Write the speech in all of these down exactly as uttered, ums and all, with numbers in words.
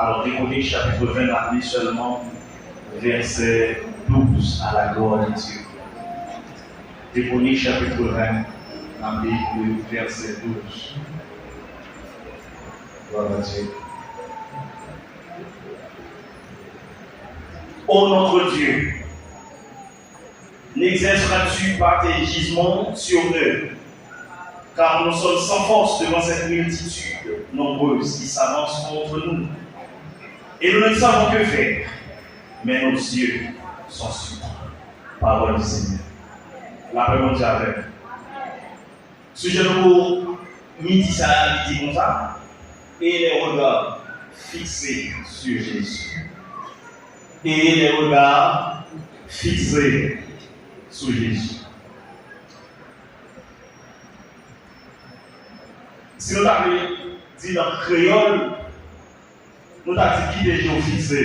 Alors, Dekonit chapitre vingt, n ap li sèlman vèsè douz, à la gloire de Dieu. Dekonit chapitre vingt, n ap li le vèsè douz. Gloire à Dieu. Ô notre Dieu, n'exerceras-tu pas tes jugements sur eux ? Car nous sommes sans force devant cette multitude nombreuse qui s'avance contre nous. Et nous ne savons que faire, mais nos yeux sont sur toi. Parole du Seigneur. Lapè Bondye avèk nou. Sijè nou pou midi sa a, li di konsa, et les regards fixés sur Jésus. Et les regards fixés sur Jésus. Si nou ta vle di nan kreyòl, nou ta di kite je w fikse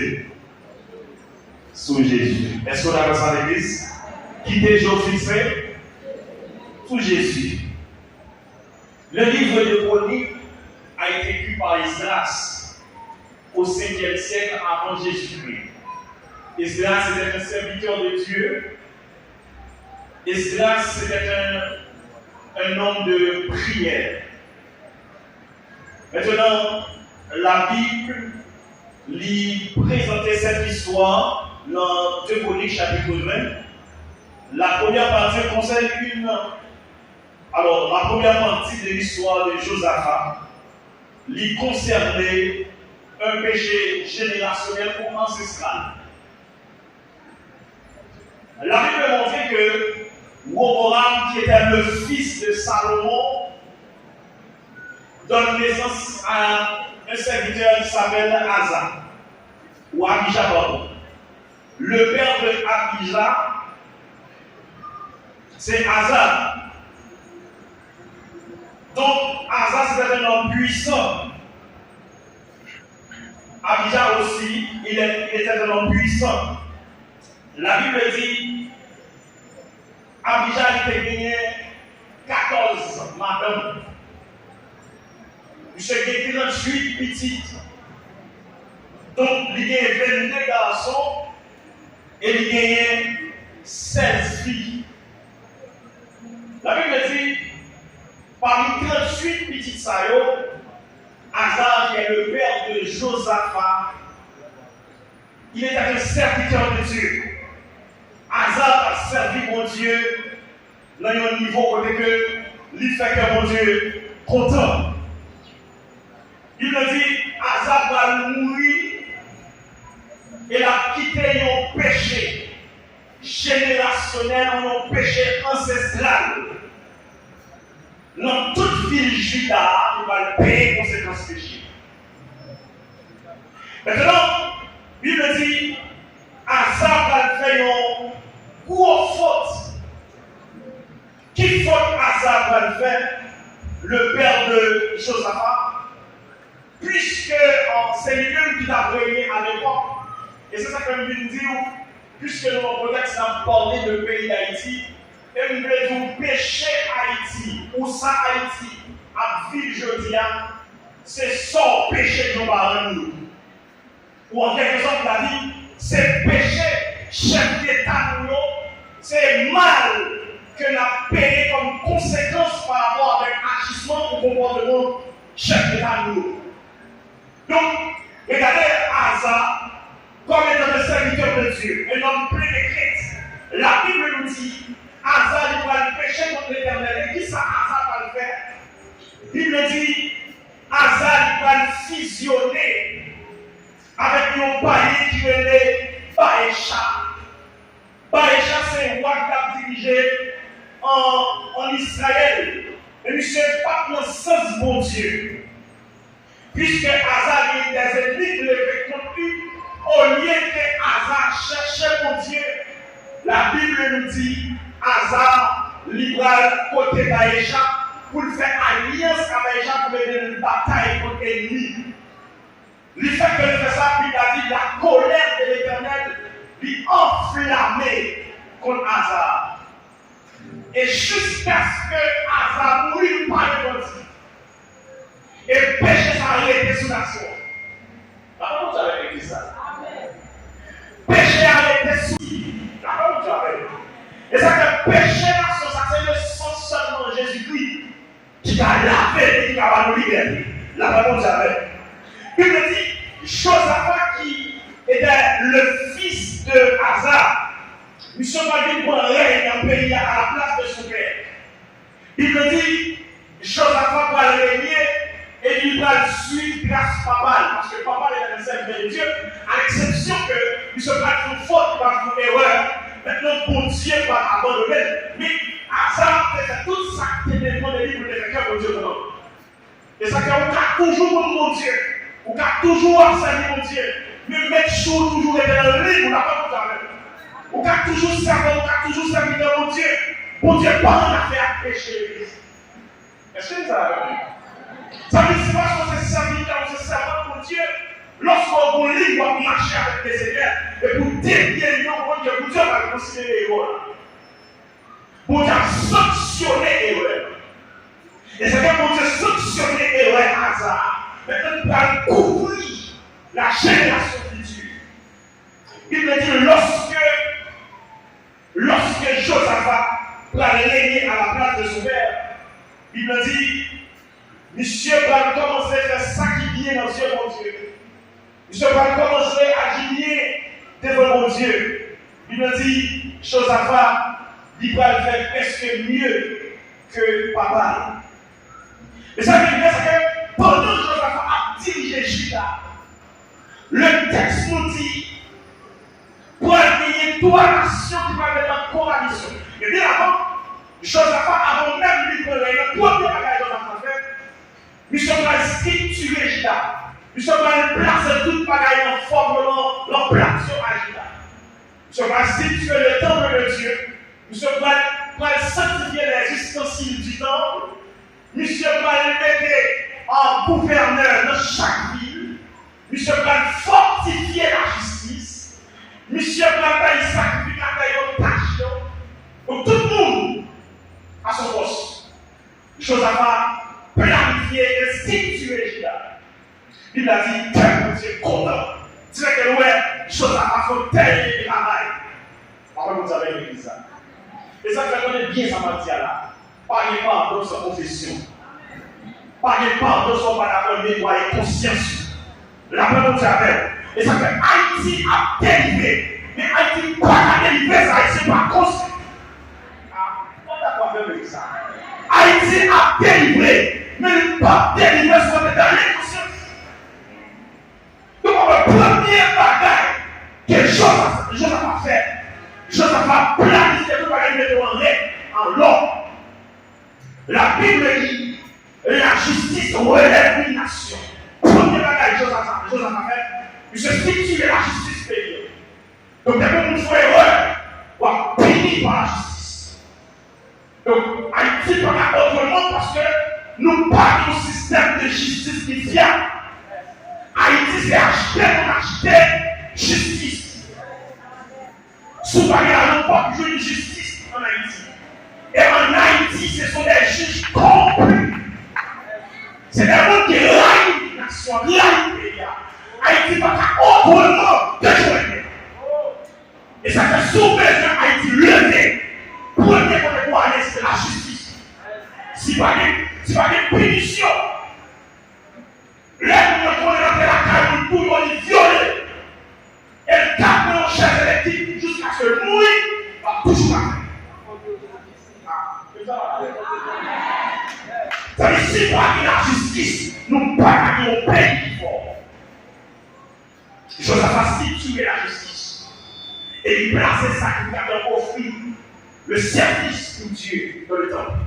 sou Jezi. Èske w dakò sa, legliz? Kite je w fikse sou Jezi. Le livre de Chroniques a été écrit par Esdras au cinquième siècle avant Jésus-Christ. Esdras était un serviteur de Dieu. Esdras, c'était un, un homme de prière. Maintenant, la Bible li prezante cette histoire dans deux Chroniques chapitre vingt. La première partie concerne une, alors, la première partie de l'histoire de Josaphat, li konsène un péché générationnel ou ancestral. La Bible montre que Roboam, qui était le fils de Salomon, donne naissance à un serviteur qui s'appelle Asa, ou Abija, pardon. Le père de Abija, c'est Asa. Donc, Asa, c'était un homme puissant. Abija aussi, il est, il était un homme puissant. La Bible dit, Abija li te genyen katòz madanm. Misye gen tranntuit pitit. Donk, li genyen vennde gason e li genyen sèz fi. La Bible dit, parmi tranntuit pitit sa yo, Asa, qui est le père de Josaphat, il était un serviteur de Dieu. Asa t ap sèvi Bondye nan yon nivo kote ke li fè kè Bondye kontan. Bib la di, Asa pral mouri e l ap kite yon peche jenerasyonèl ou yon peche ansestral. Nan tout vil Jida a, nou pral peye konsekans peche. Mentnan, Bib la di, Asa pral fè yon gwo fot. Ki fot Asa pral fè, le père de Josaphat? Puiske, euh, se li menm ki t ap renye alepòk, e se sa k fè m vin di w, puiske nou nan kontèks n ap pale de peyi Dayiti, e m vle di w peche Ayiti, ou sa Ayiti ap viv jodi a, se sò peche nou paran nou. Ou an kèlke sòt, la di, se peche chèf deta nou yo, se mal ke n ap peye kòm konsekans pa rapò avèk ajisman ou konpòteman chèf deta nou yo. Donk, regade Asa comme étant un serviteur de Dieu, un homme plein de crainte. La Bible nous dit, Asa li pral peche kont Letènèl. E kisa Asa pral fè? Bib la di, Asa li pral fizyone avèk yon payen ki rele Baecha. Baecha se wa ki t ap dirije an, an Izrayèl. E misye pa t nan sans Bondye. Puiske Asa gen des ennemis leve kont li, olye ke Asa chèche Bondye, la Bible nous dit, Asa li pral kote Baecha pou l fè alyans ak Baecha pou l ede l batay kont enmi. Li fè ke l fè sa, Bib la di, la colère de l'Éternel li anflame kont Asa. E jiskaske Asa mouri, li pa repanti. E peche sa rete sou nasyon an. Papa, Lapè Bondye avè nou. E sa fè peche nasyon sa, se le san sèlman Jezikri ki ka lave li, ki ka ba nou libète. Lapè Bondye avè nou. Bib la di, Jozafa ki était le fils de Asa, misye pral vin pran rèy nan peyi a à la place de son père. Bib la di, Jozafa pral renye e li pral swiv tras papa l, paske papa l te nan sèvitè de Dye, à l'exception ke misye pral fè yon fot, li pral fè yon erè. Mentnan, Bondye pral abandone l. Men, Asa te fè tout sa k te depann de li pou l te fè kè Bondye kontan. E sa fè ou ka toujou konn Bondye, ou ka toujou ap sèvi Bondye, men make sure ou toujou rete nan liy ou, lapè Bondye avè w. Ou ka toujou sèvi, ou ka toujou sèvi nan Bondye. Bondye pa nan afè ak peche, legliz. Èske nou sa avè m? Sa vle di, si paske w se sèvitè, w se sèvant Bondye, lòske w gon liy, w ap mache avèk Lesenyè, epi w devye li nan Bondye, Bondye pa konsidere erè w la. Bondye ap sanksyone erè. E sa fè Bondye sanksyone erè Asa a. Mentnan, li pral kouvri la jenerasyon fiti. Bib la di, lòske, lòske Jozafa pral renye à la place de son père, Bib la di, misye pral kòmanse fè sa ki byen nan zye Bondye. Misye pral kòmanse aji byen devan Bondye. Bib la di, Jozafa, li pral fè prèske mye ke papa l. E sa ki byen, se ke pandan Jozafa ap dirije Jida, le tèks nou di, pral genyen twa nasyon ki pral met an kowalisyon. Men byen avan, Jozafa, avan menm li pran rèy la, premye bagay Jozafa fè, misye pral estriktire Jida. Misye pral plase tout bagay nan fòm yo, nan, nan plas yo a Jida. Misye pral estriktire le temple de Dieu. Misye pral, pral sanktifye les ustensiles du temple. Misye pral mete, ah, gouvènè nan chak vil. Misye pral fòtifye lajistis. Misye pral bay sakrifikatè yo tach yo. Donk, tout moun à son poste. Jozafa planifye e estriktire Jida. Bib la di, kè Bondye kontan. Dirèk ke l wè Jozafa fè yon tèl travay. Papa Bondye avèk legliz la. E sa k fè, tande byen sa m ap di a la. Pa gen padon san konfesyon. Pa gen padon san w pa dakò netwaye konsyans ou. Lapè Bondye avè w. E sa fè Ayiti ap delivre. Men Ayiti pa ka delivre si Ayisyen pa konsyans. Ah, ou dakò avè m sa? Ayiti ap delivre, men li p ap delivre si w te dèyè konsyans. Donk, premye bagay ke Jozafa, Jozafa fè, Jozafa planifye tout bagay, li mete yo an règ, an lòd. La Bible dit, la justice relève une nation. Premye bagay Jozafa, Jozafa fè, misye estriktire lajistis peyi a. Donk, depi yon moun fè erè, w ap pini pa lajistis. Donk, Ayiti pa ka otreman paske nou pa gen yon sistèm de jistis ki fyab. Ayiti se achte nou achte jistis. Si w pa gen lajan, w p ap jwenn jistis ann Ayiti. E ann Ayiti, se sont des juges corrompus. Se de moun ki rayi nasyon, rayi peyi a. Ayiti pa ka otreman ke jwenn. E sa fè si w bezwen Ayiti leve, premye kote pou w ale, se lajistis. Si pa gen, si pa gen pinisyon, lè moun yo konnen rantre lakay moun pou yo, li vyole, e l ka pran yon chèz elektrik jiskaske l mouri, w ap toujou pa fè. Tandis si pa gen lajistis, nou pa ka gen yon peyi ki fò. Jozafa estriktire lajistis e li plase sakrifikatè ofri le service pour Dieu dans le temple.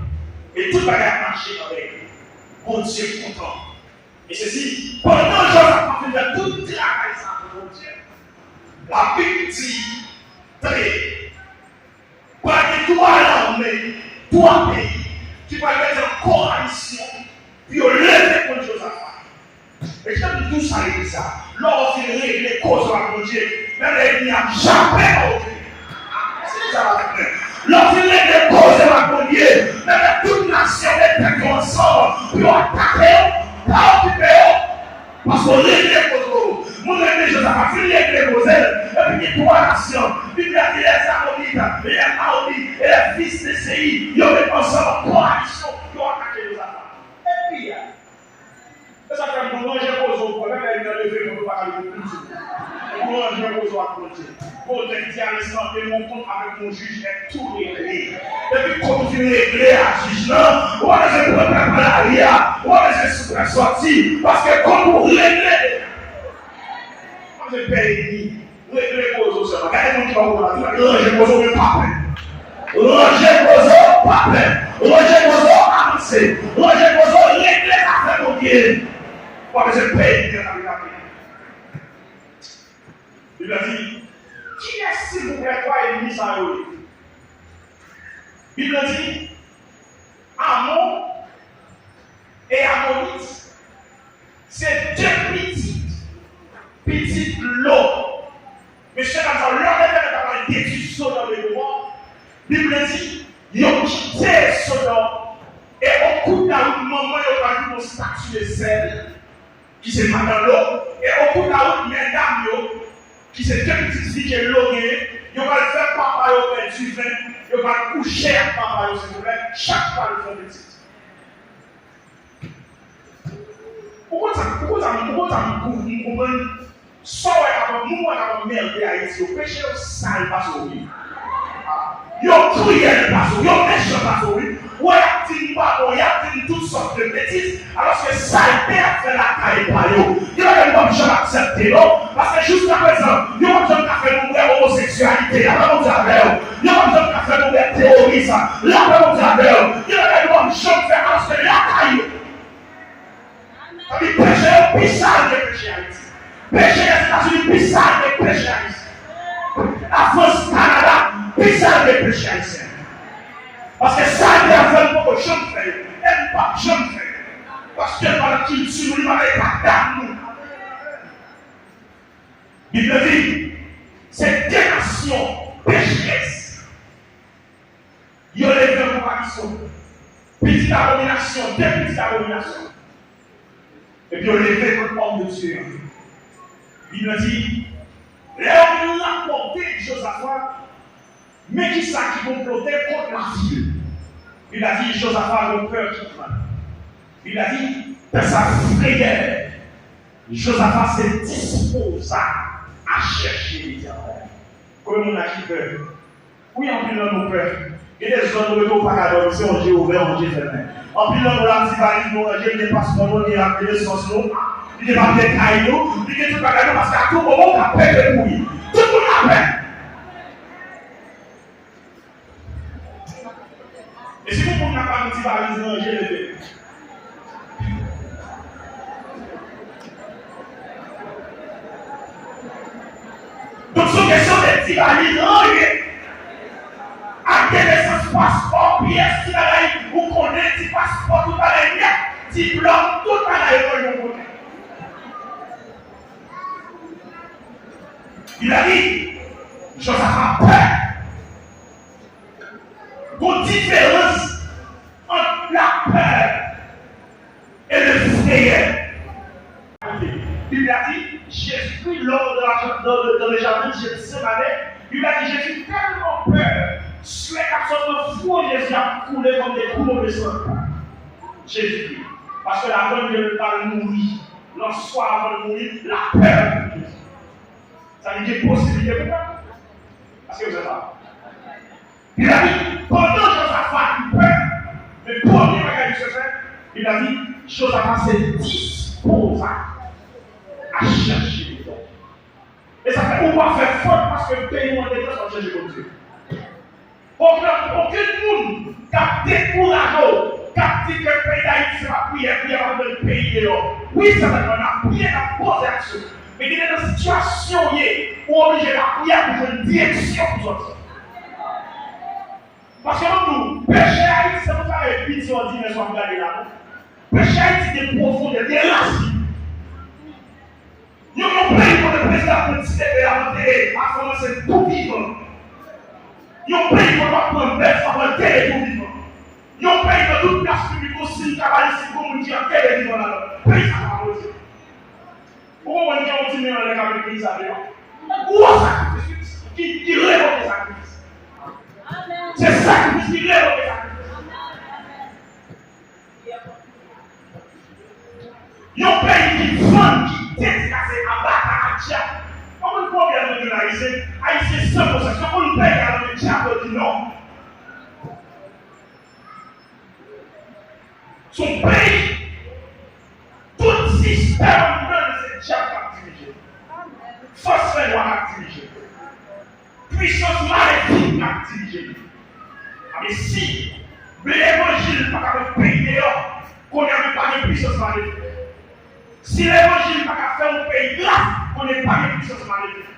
E tout bagay ap mache avèk Bondye kontan. E sesi, pandan Jozafa fin fè tout travay sa pou Bondye, Labib di, tande, pral gen twa lame, twa peyi ki pral mete an kowalisyon pou yo leve kont Jozafa. E kite m di w sa, legliz la, lè w fin regle koze w ak Bondye, menm lènmi ap jape kò w. Èske legliz la pa fè mwen? Lè w fin regle koze w ak Bondye, menm lè tout nasyon met tèt yo ansanm pou yo atake w, pa okipe yo. Paske w regle koze w. Moun regle Jozafa, fin regle koze l. Epi gen twa nasyon. Bib e lè fis de Seyi, yo met ansanm an koalisyon pou yo atake Jozafa. Epi, e sa fè m di w, ranje koze w, pèp la, lè yo leve kont ou, pa ka leve kont ou. Ranje koze w ak Bondye. Bondye di, ale sanble yon kont avèk yon jij, lè tout regle. Depi kont ou fin regle ak jij lan, ou pa bezwen pran pèp nan lari a, ou pa bezwen fè sòti, paske kont ou regle deja. Ou pa bezwen pè enmi. Regle koze w sèlman. Gade moun ki pa konprann la, di, ranje koze w, men pa pè. Ranje koze w, pa pè. Ranje koze w, avanse. Ranje koze w, regle zafè Bondye. Ou pa bezwen pè enmi an k ap atake. Bib la di, kiyès, silvouplè, twa enmi sa yo ye? Bib la di, Amon e Amonit, se de pitit, pitit Lòt. Mesye dam sa yo, lè Letènèl t ap pral detwi Sodòm e Gomò, Bib la di, yo kite Sodòm, e o kout la wout, manman yo pral vin yon estati de sèl, ki se madan Lòt, e o kout la wout, medam yo, ki se de pitit fi ke Lòt genyen, yo pral fè papa yo pèdi ven, yo pral kouche ak papa yo, silvouplè, chak fwa yo fè yon pitit. Ou konn sa, ou konn sa, ou konn sa m kou, m konprann. Sa w wè k ap, moun w wè k ap anmède Ayiti yo, peche yo sal pase w wi. Yo kriyèl pase w, yo mechan pase w wi. Ou wè y ap di n pa bon, y ap di n tout sòt de betiz, alòske sa yo te ap fè lakay pa yo. Gen bagay nou p ap janm aksepte non, paske jiskaprezan, yo p ap janm ka fè nou wè omoseksyalite, lapè Bondye avè w. Yo p ap janm ka fè nou wè teworis, lapè Bondye avè w. Gen bagay nou p ap janm fè, alòske lakay yo. Sa vle di peche yo pi sal ke peche Ayiti. Peche Lèzetazini pi sal ke peche Ayiti. Lafrans, Kanada, pi sal ke peche ayisyen. Paske sa yo te ap fè, nou poko janm fè yo. E nou p ap janm fè yo. Paske l pa nan kilti nou, li pa nan eta dam nou. Bib la di, se de nasyon pecherès. Yo leve an konpayisyon. Pitit abominasyon, de pitit abominasyon. Epi yo leve kont òm de Dye an. Bib la di, lè yo vin rapòte Jozafa, men kisa ki konplote kont lavil. Bib la di, Jozafa gen pè ki pran. Bib la di, pè sa frayè. Jozafa se dispoza a chèche Letènèl. Konbyen moun la ki pè? Wi, anpil nan nou pè. Gen de zòn ou rete ou pa ka dòmi, se yon je ouvè, yon je fèmen. Anpil nan nou la, ti valiz nou ranje, li gen paspò nou, li gen ak lesans nou, li gen papye kay nou, li gen tout bagay nou, paske a tout moman ou ka pete kouri. Tout moun la pè. E si pou moun nan pa gen ti valiz ranje, leve. Donk, se yon kesyon de ti valiz ranje. Ak de nesans, paspò, pyès, ti bagay, ou konnen, ti paspò, tout bagay nèt, diplòm, tout bagay ranje yon kote. Li di, Jozafa pè. Gon diferans ant lapè e le frayè. Bib la di, Jezikri, lè w nan, nan, nan jaden Jetsemane, Bib la di, Jezi tèlman pè, swè k ap sot nan fwon Jezi ap koule kòm de koulonbe san. Jezikri. Paske l aprann ke l pral mouri. Nan swa avan l mouri, lapè. Sa vle di gen posiblite pou pè. Èske w sa? Li di, pandan Jozafa li pè, men premye bagay misye fè, li di, Jozafa se dispoza a chèche Letènèl. E sa fè ou pa fè fòt paske peyi w an detrès w ap chèche Bondye. Okenn, okenn moun k ap dekouraje w, k ap di ke peyi Dayiti se pa priyè, priyè pa pran peyi deyò. Wi, sètènman, n ap priye, n ap poze aksyon. Men gen de nan sitiyasyon w ye, ou oblije lapriyè pou jwenn direksyon pou sòti. Paske mwen di w, peche Ayiti se yon bagay piti òdinè sa w ap gade la non. Peche Ayiti gen pwofondè, gen rasin. Yon, yon peyi kote prezidan ap pran ti bebe a antere, ap kòmanse tou vivan. Yon peyi kote w ap pran bèf, w ap antere tou vivan. Yon peyi nan tout plas piblik ou, si l ka pale, si gon moun ki antere vivan ladan l, peyi sa pa avanse. Ou konprann gen yon ti men anlè k ap met peyi sa deyò? Gwo sakrifis, wi, ki, ki revoke sakrifis. Se sakrifis ki revoke sakrifis. Yon peyi ki vann, ki dedikaze a batay ak dyab. Ou konn konbyen moun ki Ayisyen? Ayisyen san konsèpsyon. Ou konn peyi a nan men dyab yo di non. Se yon peyi, tout sistèm anndan l se dyab k ap dirije l. Fòs fènwa k ap dirije l. Pwisans malefik k ap dirije l. Amen, si levanjil pa ka met peyi deyò, kounye a nou pa gen pwisans malefik. Si levanjil pa ka fè yon peyi gras, kounye a pa gen pwisans malefik.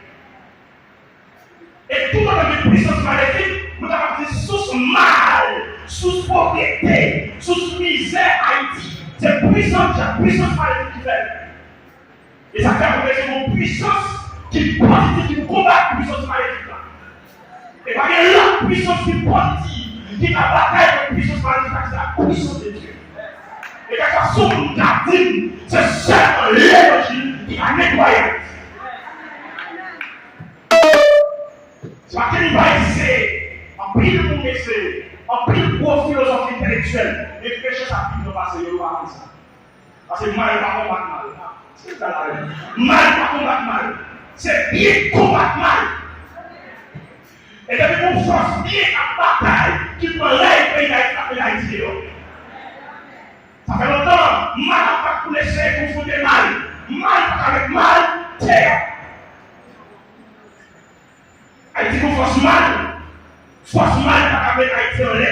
E toutotan gen pwisans malefik, nou kapab di sous mal, sous povrete, sous mizè Ayiti. Se pwisans dyab, pwisans malefik ki fè l. E sa fè nou bezwen yon pwisans ki pozitif, ki pou konbat pwisans malefik la. E pa gen lòt pwisans ki pozitif, ki ka batay kont pwisans malefik la, se la pwisans de Dye. E kèlkeswa si yon moun ka di m, se sèlman levanjil ki ka netwaye Ayiti. Se pa Kenny Bright, se anpil moun, se anpil gwo filozòf entelektyèl, men peche sa pi gran pase yo, yo pa konn sa. Paske mal pa konbat mal. Se sa la. Mal pa konbat mal. Se byen k konbat mal. E depi gon fòs byen k ap batay, ki pran rèy peyi Dayiti, k ap mennen Ayiti deyò. Sa fè lontan, mal ap bat pou l eseye konfwonte mal. Mal pa ka met mal deyò. Ayiti gon fòs mal. Fòs mal pa ka met Ayiti anlè.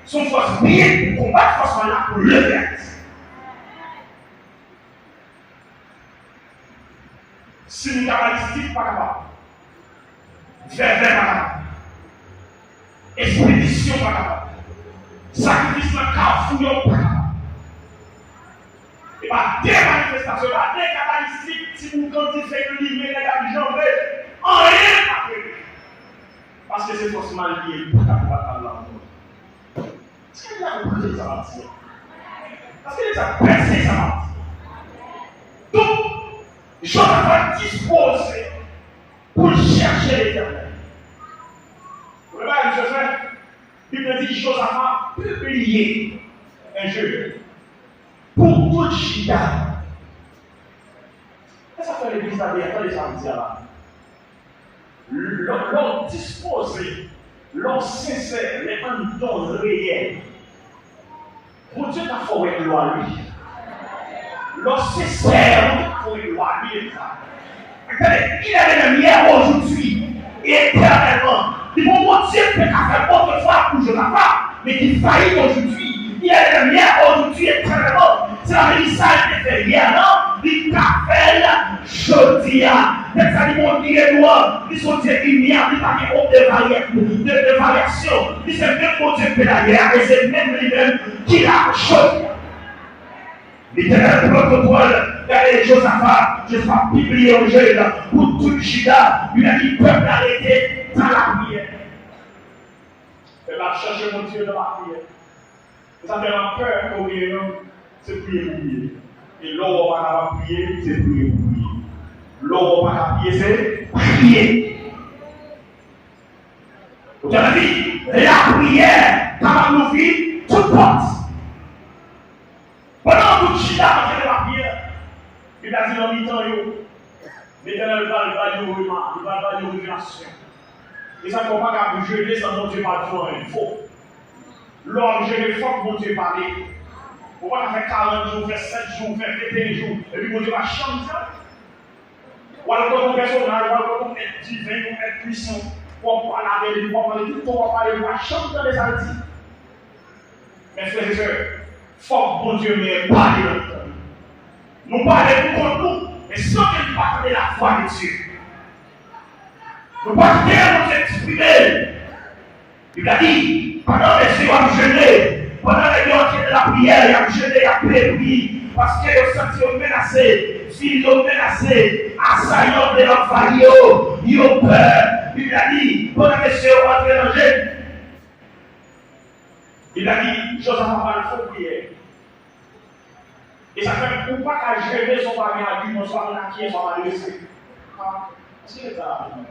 Se yon fòs byen pou konbat fòs mal la pou leve Ayiti. Sindikalistik pa kapab. Vèvè pa kapab. Espedisyon pa kapab. Sakrifis nan kafou yo pa kapab. E pa de manifestasyon, e pa de katalistik, ti bout dife yo limen, nèg ap janbe. Anyen pa k regle. Paske se fòs mal li ye, li pa ka konbat mal la ankò. Èske nou ka konprann sa m ap di a? Èske nou ka pèse sa m ap di a? Donk, Jozafat dispoze pou l chèche Letènèl. Ou konprann sa misye fè? Bib la di Jozafat pibliye en jeu pou tout Jida. E sa fè legliz la deyò, tande sa m di a la. Lè, lè w dispoze, lè w sensè, lè anndan w reyèl, Bondye ka fè w wè glwa li. Lè w sensè, Bondye ka fè w wè glwa li, legliz la. Tande, il est le même hier, aujourd'hui, et éternellement. Li pa yon Bondye ki te ka fè l otrefwa pou Jozafat, men ki fè l aujourd'hui. Il est le même hier, aujourd'hui, éternellement. Se la menm sa li te fè yè a, li ka fè l jodi a. Tèks la di Bondye nou an, li se yon Dye inyab, li pa gen okenn de varya-, de, de varyasyon. Li se menm Bondye ki te la yè a, e se menm li menm ki la jodi a. Letènèl pran kontwòl. Gade Jozafa, Jozafa pibliye yon jèn pou tout Jida, li di pèp la rete nan lapriyè. Pèp la ap chèche Bondye nan lapriyè. E sa fè m ap pè ke w genyen an, se priye pou w priye. E lè w wè w pa kapab priye, se priye pou w priye. Lè w wè w pa ka priye, se priye. Ou tande di, lapriyè kapab louvri tout pòt. Pandan tout Jida antre nan lapriyè, Bib la di nan mitan yo, Letènèl pral ba yo rema, li pral ba yo revelasyon. E sa fè w pa ka jene san Bondye pa di w anyen. Fo. Lè w ap jene, fòk Bondye pale. Ou pa ka fè karant jou, fè sèt jou, fè venteyen jou, epi Bondye pa janm di anyen. W al kot yon pèsonaj, w al kot yon èt diven, yon èt pwisan, w ap pale avè li, w ap pale tout tan, w ap pale, w pa janm tande sa l di. Men frè e sè, fòk Bondye menm pale nan mitan nou. Nou pale pou kont nou, men san ke nou pa tande lavwa de Dye. Nou pa kite Bondye eksprime l. Bib la di, pandan mesye yo ap jene, pandan nèg yo antre nan lapriyè, y ap jene, y ap plede priye, paske yo santi yo menase, vil yo menase, asayan vle anvayi yo, yo pè. Bib la di, pandan mesye yo antre nan jèn, Bib la di, Jozafa pral fè yon priyè. E sa fè, ou pa ka jene san w pa gen agiman, san w pa konn a kiyès w ap adrese. Èske sa la pou mwen?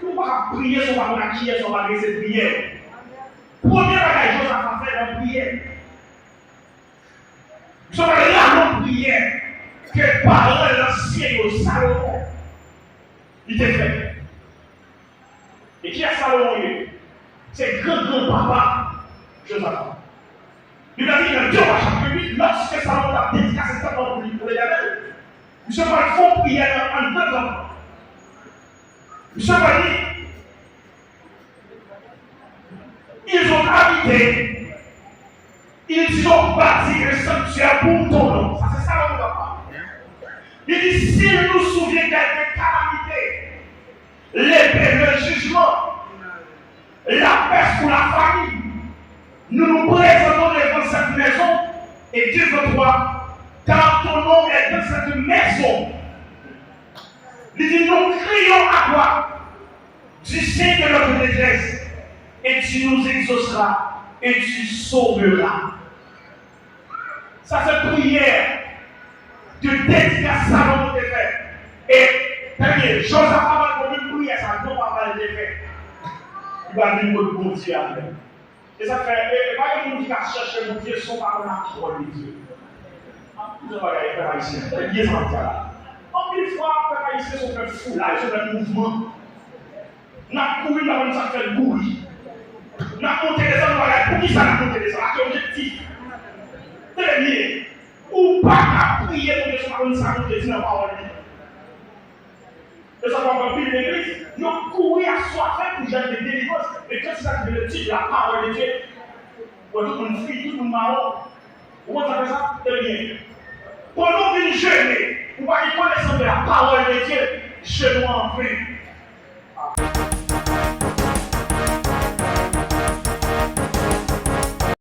Ou pa ka priye san w pa konn a kiyès w ap adrese priyè. Premye bagay Jozafa fè nan priyè, misye pral rale yon priyè ke paran l ansyen yo, Salomon, li te fè. E kiyès Salomon ye? Se gran gran papa Jozafa. Bib la di nan de Wa chapit uit, lòske Salomon t ap dedikase tanp lan pou li, pou Letènèl, misye pral fè yon priyè nan anndan tanp lan. Misye pral di, ils ont habité, ils ont bâti un sanctuaire pour ton nom. Sa se Salomon k ap pale. Li di, s'il nous survient quelque calamité, l'épée, le jugement, la peste ou la famine, nous nous présentons devant cette maison et devant toi, car ton nom est dans cette maison. Li di, nous crions à toi du sein de notre détresse, et tu nous exauceras, et tu sauveras. Sa se priyè de dedikas Salomon te fè. E, tande byen, Jozafa pral pran menm priyè sa, non, papa l te fè. Li pral vin kot Bondye avè l. E sa k fè, e, e pa gen moun ki ka chèche Bondye san w pa konn lapawòl de Dye. Anpil bagay, pèp ayisyen, tande byen sa m ap di a la. Anpil fwa, pèp ayisyen se yon pèp foulay, se yon pèp mouvman. N ap kouri, n pa konn sa k fè n kouri. N ap monte desann, nou pa konn poukisa n ap monte desann, ak ki objektif. Tande byen, ou pa ka priye Bondye san w pa konn sa Bondye di nan pawòl li. E sa fè anpil legliz, yo kouri aswafen pou jwenn de delivrans. Men kan sa ki vle di la parole de Dieu, wè tout moun fri, tout moun mawon. Ou konn sa fè sa? Tande byen. Pandan w vin jene, ou pa gen konesans de la parole de Dieu, jene w an ven.